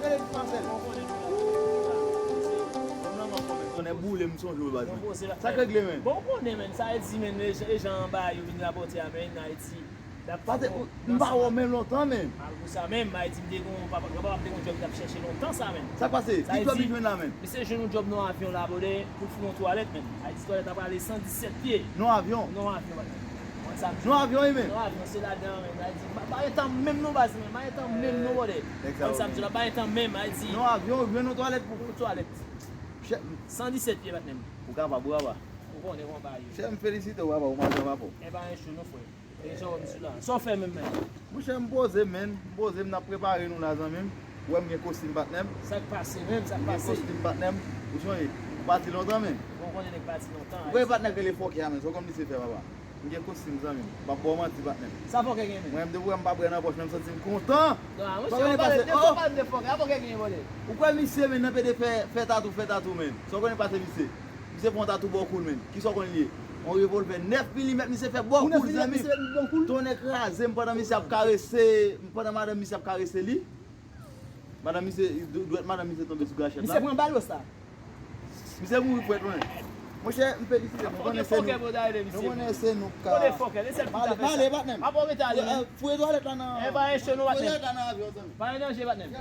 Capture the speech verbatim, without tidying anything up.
Gade ti Marcel. Konnen boule m sonje w baz. Sa k regle, men? Bon, ou konnen, men, sa e di, men, e jan anba yo vin rapòte a, men, Ayiti. Pase, m pa wè w menm lontan, men. Malgre sa, men, Ayiti, m te gon papa, granpapa m te gon djòb li t ap chèche lontan sa, men. Sa k pase? Ki djòb li jwenn la, men? Misye jwenn yon djòb nan avyon la, brother, pou l fouye yon twalèt, men. Ayiti, twalèt la prale san disèt pye. Nan avyon? Nan avyon, men. Nan avyon, wi, men. Nan avyon, se ladan, men. Ayiti, pa gen tan menm non, baz, men. Pa gen tan menm non, brother. Nèg sa yo, men. Sa m di la, pa gen tan menm, Ayiti. Nan avyon, ou jwenn yon twalèt pou fouye twalèt. San disèt pye, patnè m. Ou kapab, ou kapab. Ou konnen kòman bagay yo. Chè, m felisite w, papa, ou mache, papa. E pa yon cho non, frè. E jan w di la. Sa w fè menm, men? Monchè, m poze, men. M poze, m n ap prepare nou la, zanmi m. Ou wè m gen kostim, patnè m. Sa k pase menm, sa k pase? M gen kostim, patnè m. Ou sonje, m pati lontan, men. Bon, ou konnen nèg pati lontan. Ou konnen patnè k rele Fòkè a, men. Sa w konn misye fè, papa? M gen kostim, zanmi m. M p ap ba w manti, patnè m. Sa Fòkè gen menm? Mwen menm, depi w wè m pa pran nan pòch, men m santi m kontan. Non, monchè, ou pale de fò, pale de Fòkè. Sa Fòkè gen, brother? Ou kwè misye, men, nan pede fè, fè tatou, fè tatou, men. Sa w konnen pase misye? Misye fè yon tatou bò kou l, men. Kisa w konn li ye? Yon revòlvè nèf milimèt misye fè bò kou l, zanmi m. Tonnè kraze m pandan misye ap karese, pandan madanm misye ap karese li. Madanm misye, dwèt madanm misye tonbe sou gachèt la. Misye pran bal osa? Misye mouri frèt, mwen. Monchè, m felisite nou. Konnen se nou. Nou konnen se nou k ka. Pale, pale, patnè m. Fouye twalèt la nan. Fouye twalèt la nan avyon, zanmi. Pa gen danje, patnè m.